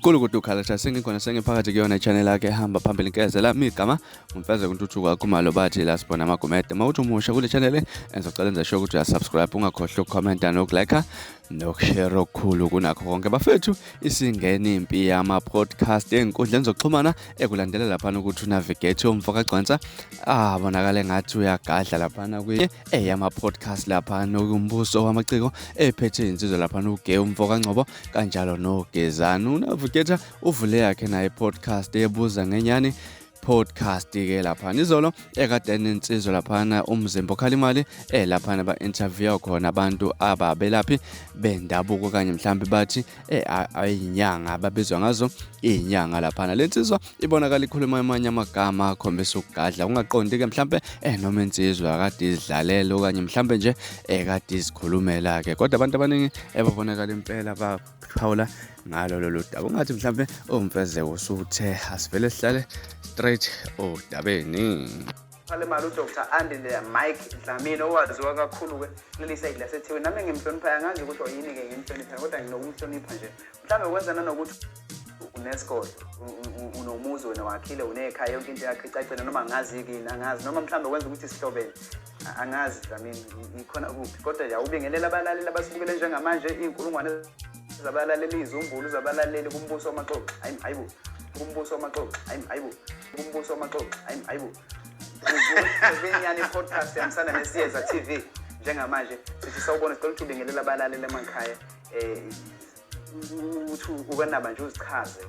Kulukudu Khalasha sengikhona sengiphakathi kuyona channel yakhe ehamba phambili nkeze lami igama ngumfeze kuntuthuka kumalo bathi la sibona amagumede. Uma uthi umusha kule channel engizocela enze sure ukuthi uyasubscribe, ungakhohlwa ukucomment nokulike nokushare okukhulu kunakho konke. Bafethu, isingena impi yama podcast ezinkundleni zokuxhumana ekulandela laphana ukuthi unavigate umfo kaGcwensa abonakala engathi uyagadla laphana kwi eyama podcast laphana kumbuso wamaciko ephethe insizwa laphana uGe umfo kaNgcobo kanjalo noGezani. Unavigator uvule yakhe naye podcast ebuza ngenyani podcast ke laphana izolo ekade nensizwa laphana umzimba okhala imali laphana ba-interview khona abantu ababelaphi bendabuko kanye mhlambe bathi ayinyanga ababizwa ngazo inyanga laphana. Le nsizwa ibonakala ikhuluma amanye amagama akhombisa ukugadla ungaqondi ke mhlambe noma insizwa kade izidlalele okanye mhlambe nje kade izikhulumela ke, kodwa abantu abaningi ebabonakala impela baphawula ngalo lolu daba. Ungathi mhlambe umfezeko usuthe asivele sihlale straight odabeni. Phale mali uDr Andile Mike Dlamini owaziwa kakhulu-ke kuleli sayidi laseThekwini. Nami ngimhloniphayo, angazi ukuthi oyini-ke ngimhloniphayo, kodwa nginokumhlonipha nje. Mhlawumbe kwenza nanokuthi unesigodlo, unomuzi wena wakhile, unekhaya, yonke into yakho icacile, noma angazi-ke angazi, noma mhlawumbe kwenza ukuthi sihlobene. Angazi Dlamini ikhona kuphi, kodwa nje awubingelela abalaleli abasibukele njengamanje, iy'nkulungwane zabalaleli, izizumbulu zabalaleli kumbuso wamaxoxo. Hayi hayibo, kumbuso wamaxoxo. Hayi hayibo, kumbuso wamaxoxo. Hayi hayibo. Kuyinyani podcast yamsana nesiyeza TV njengamanje sithi sawubona, sicela ukuthi ubingelele abalaleli emakhaya, ukuthi ukanaba nje uzichaze.